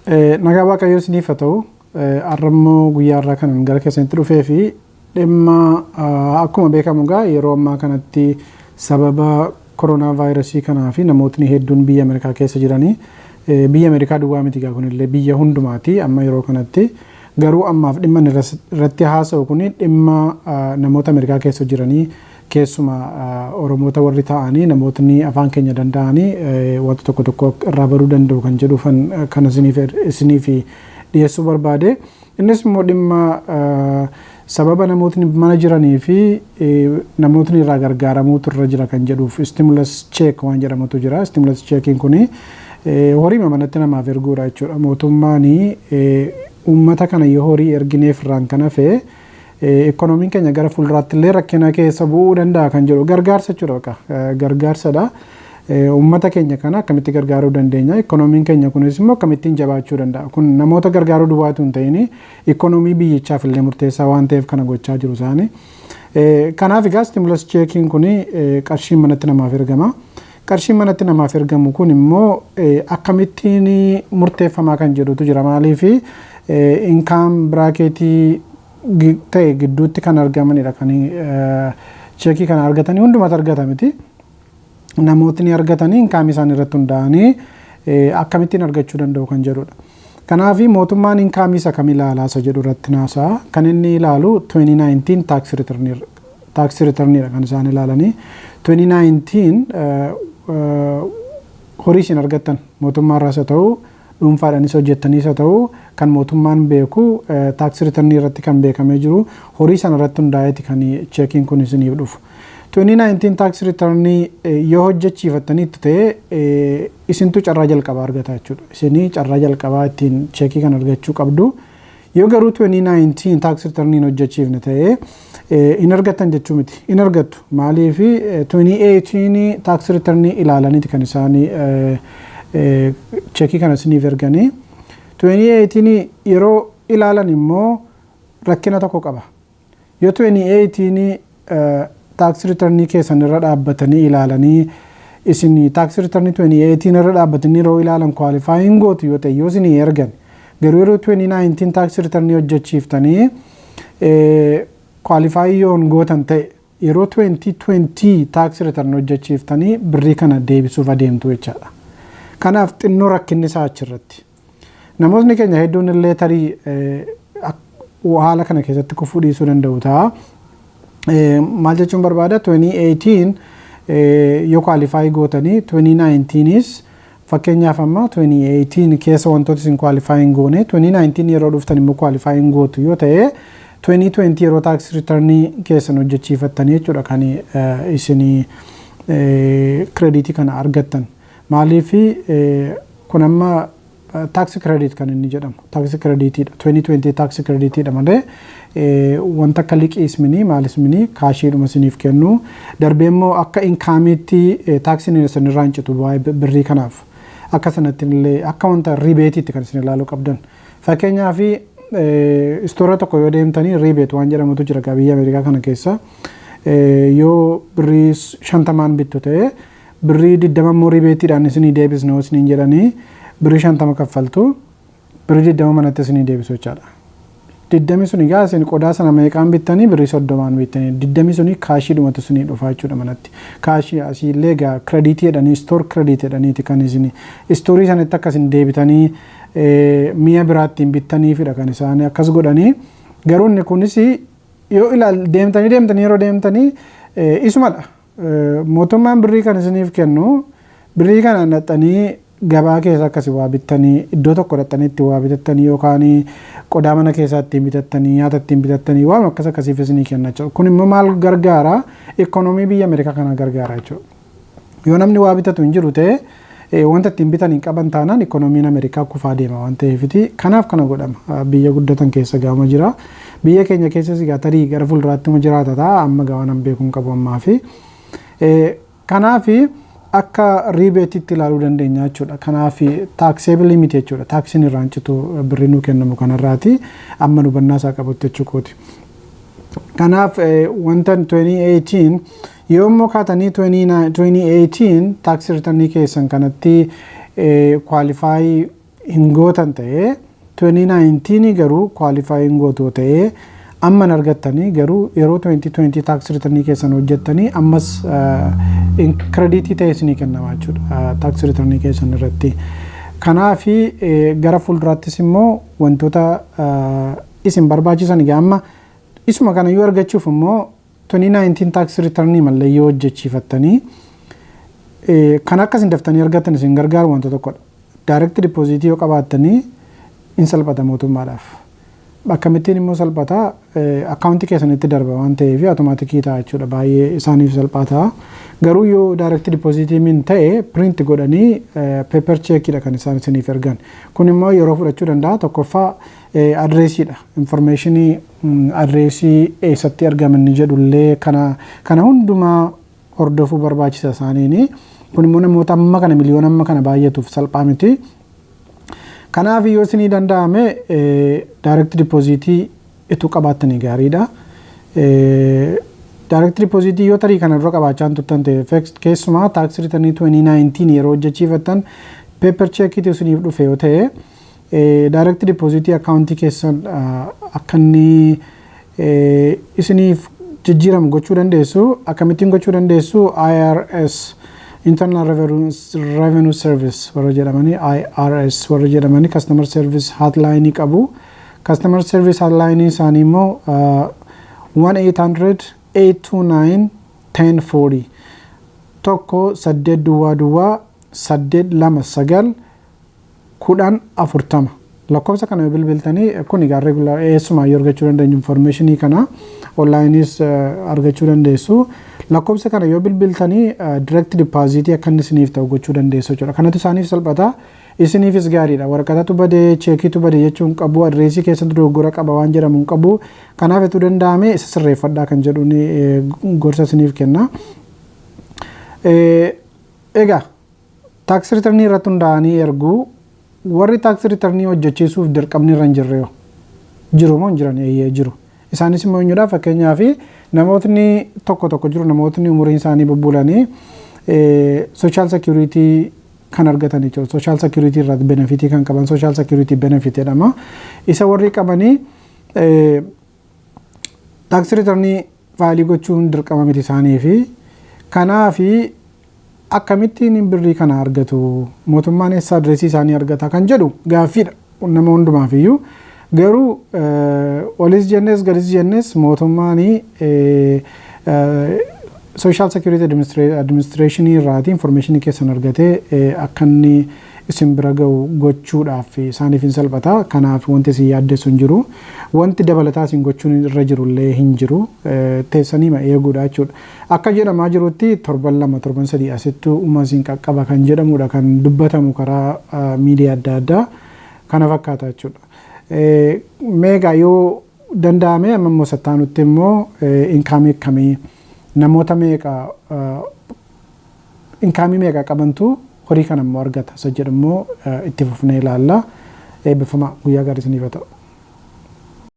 Nagaa Waaqayyoo isiniif haa ta'u. Har'a immoo guyyaa har'aa kanan gara keessanitti dhufee fi dhimma akkuma beekamu egaa yeroo ammaa kanatti sababa koronaa vaayirasii kanaa fi namootni hedduun biyya Ameerikaa keessa jiranii, biyya Ameerikaa duwwaa miti egaa, kunillee biyya hundumaati amma yeroo kanatti. Garuu ammaaf dhimma inni irratti haasa'u kun dhimma namoota Ameerikaa keessa jiranii, keessuma Oromoota warri ta'anii, namootni afaan keenya danda'anii wanta tokko tokko irraa baruu danda'u kan jedhuufan kana isiniif dhiyeessuu barbaade. Innis immoo dhimma sababa namootni mana jiranii fi namootni irraa gargaaramuutu irra jira kan jedhuuf stimulus check waan jedhamutu jira. Stimulus checkiin kuni horii manatti namaaf erguudha jechuudha. Mootummaan uummata kana yoo horii ergineef irraan kan hafe ikoonomiin keenya gara fuulduraatti illee rakkina keessa bu'uu danda'a kan jedhu gargaarsa jechuudha bakka gargaarsadha. Uummata keenya kana akkamitti gargaaruu dandeenya? Ikoonomiin keenya kunis immoo akkamittiin jabaachuu danda'a? Kun namoota gargaaruu duwwaatu hin ta'in, ikoonomii biyyichaaf illee murteessaa waan ta'eef kana gochaa jiru isaani. Kanaaf egaa stimulus checkiin kun qarshiin manatti namaaf ergama. Qarshiin manatti namaaf ergamu kun immoo akkamittiin murteeffamaa kan jedhutu jira. Maaliif income bracketii ta'e gidduutti kan argamanidha kan checkii kana argatanii, hundumatu argata miti. Namootni argatanii income isaan irratti hundaa'anii akkamittiin argachuu danda'u kan jedhudha. Kanaaf mootummaan income isa kam ilaalaa isa jedhu irratti naasa'a. Kan inni ilaalu 2019 tax returnidha kan isaan ilaalanii. 2019 horii isin argattan, mootummaa irraas haa ta'u, dhuunfaadhaanis hojjettaniis haa ta'u, kan mootummaan beeku tax returnii irratti kan beekamee jiru, horii sana irratti hundaa'eeti kan checkiin kun isiniif dhufu. 2019 tax returnii yoo hojjechiifattaniitti ta'e, isintu carraa jalqabaa argata jechuudha. Isinii carraa jalqabaa ittiin checkii kan argachuu qabdu. Yoo garuu 2019 tax returnii hin hojjechiifne ta'e, hin argattan jechuu miti. Hin argattu. Maaliif? 2018 tax returnii ilaalaniiti kan isaan checkii kana isiniif erganii. 2018 yeroo ilaalan immoo rakkina tokko qaba. Yoo 2018 tax returnii keessan irra dhaabbatanii ilaalanii, isin tax returnii 2018 irra dhaabbatanii yeroo ilaalan qualifying gootu yoo ta'e, yoo isin ergan, garuu yeroo 2019 tax returnii hojjechiiftanii qualify yoon gootan ta'e, yeroo 2020 tax return hojjechiiftanii birrii kana deebisuuf adeemtu jechaadha. Kanaaf xinnoo rakkinni isaa achirratti. Namootni keenya hedduun illee tarii haala kana keessatti kufuu dhiisuu danda'u ta'a. Maal jechuun barbaada? 2018 yoo qualify gootanii, 2019s, fakkeenyaaf amma 2018 keessa wantoota isin qualify hin goone, 2019 yeroo dhuftan immoo qualify hin gootu yoo ta'e, 2020 yeroo tax returnii keessan hojjechiifattanii jechuudha kan isin creditii kana argattan. Maaliif? Kun amma tax credit kan inni jedhamu tax creditiidha. 2020 tax creditiidha malee wanta akka liqiisminii maalisminii cashiidhuma isiniif kennu. Darbee immoo akka incomeitti taxiin isin irraa hin citu birrii kanaaf. Akka sanatti illee akka wanta rebateiitti kan isin ilaaluu qabdan. Fakkeenyaaf store tokko yoo deemtanii, rebate waan jedhamutu jira biyya Ameerikaa kana keessa. Yoo birrii 50n bittu ta'e, birrii 20 immoo rebateiidhaan isinii deebisna isiniin jedhanii, birrii 50 kaffaltu, birrii 20 manatti isinii deebisu jechaadha. 20 sun egaa isin qodaa sana meeqaan bittanii? Birrii 30n bittanii, 20 suni cashiidhumatu isinii dhufa jechuudha manatti. Cashii asiillee egaa creditii jedhanii, store credit jedhaniiti kan isin storeii sanatti akka isin deebitanii mi'a biraattiin bittaniifidha kan isaan akkas godhanii. Garuu inni kunis yoo ilaal deemtanii deemtanii yeroo deemtanii isumadha. Mootummaan birrii kan isiniif kennu, birrii kana naqxanii gabaa keessa akkasi waa bittanii, iddoo tokko dhaqxanii itti waa bitattanii, yookaan qodaa mana keessaa ittiin bitattanii, nyaata ittiin bitattanii, waan akkas akkasiif isinii kenna jechuudha. Kun immoo maal gargaara? Ikoonoomii biyya Ameerikaa kana gargaara jechuudha. Yoo namni waa bitatu hin jiru ta'e, wanta ittiin bitan hin qaban taanaan, ikoonomiin Ameerikaa kufaa deema waan ta'eefiti kanaaf kana godhama. Biyya guddatan keessa gaama jira. Biyya keenya keessas egaa tarii gara fuulduraatti ma jiraata ta'a, amma gaa waan beekuun qabu ammaa fi. Kanaaf akka rebateiitti ilaaluu dandeenya jechuudha. Kanaaf taxable miti jechuudha. Taxiin irraa hin citu birrii nuu kennamu kanarraati, amma nu hubannaa isaa qabutti jechuukooti. Kanaaf wanta 2018 yoo immoo kaatanii 2018 tax returnii keessan kanatti qualify hin gootan ta'ee, 2019 garuu qualify hin gootu ta'ee, amma hin argattanii, garuu yeroo 2020 tax returnii keessan hojjettanii ammas creditii ta'e isinii kennama jechuudha tax returnii keessan irratti. Kanaafi gara fuulduraattis immoo wantoota isin barbaachisan egaa amma isuma kana yoo argachuuf immoo 2019 tax returnii mallee yoo hojjechiifattanii, kan akka isin daftanii argattan isin gargaaru wanta tokkodha. Direct deposit yoo qabaattanii in salphata mootummaadhaaf. Akkamittiin immoo salphata? Akkaawuntii keessanitti darba waan ta'eef automatic ta'a jechuudha, baay'ee isaaniif salphaa ta'a. Garuu yoo direct deposit min ta'e, print godhanii paper checkiidha kan isaan isiniif ergan. Kun immoo yeroo fudhachuu danda'a. Tokkoffaa adreesiidha. Informationii adreesii eessatti argaman jedhullee kana hundumaa hordofuu barbaachisa isaaniini. Kun immoo namoota amma kana miliyoona amma kana baay'atuuf salphaa miti. Kanaaf yoo isinii danda'ame direct deposit ituu qabaattanii gaariidha. Direct deposit yoo tarii kana dura qabaachaa hin turtan ta'e, keessumaa tax returnii 2019 yeroo hojjechiifattan paper checkiitu isiniif dhufe yoo ta'e, direct deposit akkaawuntii keessan akka inni isiniif jijjiiramu gochuu dandeessu. Akkamittiin gochuu dandeessu? IRS, Internal Revenue Service warra jedhamanii, IRS warra jedhamanii Customer Service Hotline qabu. Customer Service Hotline isaanii immoo 1-800 829 1040, 1-800 829 1040. Lakkoofsa kana yoo bilbiltanii, kun egaa regular eessumaa yoo argachuu dandeenyu, informationii kana onlineis argachuu dandeessu. Lakkoofsa kana yoo bilbiltanii direct deposit akka inni isiniif ta'u gochuu dandeessu jechuudha. Kanatu isaaniif salphata. Isiniifis gaariidha. Waraqatatu badee, cheekiitu badee jechuun qabu, adreesii keessatti dogoggora qaba waan jedhamu hin qabu. Kanaaf itti danda'ame isa sirreeffadhaa kan jedhuun gorsa isiniif kenna. Egaa tax returnii irratti hundaa'anii erguu, warri tax returnii hojjechiisuuf dirqamni irra hin jirre jiru moo hin jiran? Eeyyee, jiru. Isaanis immoo eenyudha? Fakkeenyaaf namootni tokko tokko jiru, namootni umuriin isaanii bubbulanii social security kan argatan jechuudha. Social security irratti benefitii kan qaban, social security benefit jedhama. Isa warri qabanii tax returnii file gochuun dirqama miti isaanii fi kanaafi akkamittiin birrii kana argatu, mootummaan eessa adreesii isaanii argata kan jedhu gaaffiidha nama hundumaaf iyyuu. Garuu olis jennes gadis jennes mootummaan Social Security Administration irraati informationii keessan argatee akka inni isin bira ga'u gochuudhaaf isaaniif hin salphata. Kanaaf wanti isin yaaddessu hin jiru. Wanti dabalataa isin gochuun irra jiru illee hin jiru. Teessanii ma eeguudha jechuudha. Akka jedhamaa jirutti torban 2, torban 3 asitti uuma isin qaqqaba kan jedhamudha kan dubbatamu karaa miidiyaa adda addaa, kana fakkaata jechuudha. Meegaa yoo danda'ame amma immoo sattaanutti immoo incomeii akkamii, namoota meeqa, incomeii meeqa qabantu horii kana immoo argata isa jedhu immoo itti fufnee ilaalla. Eebbifamaa, guyyaa gaarii isiniif haa ta'u.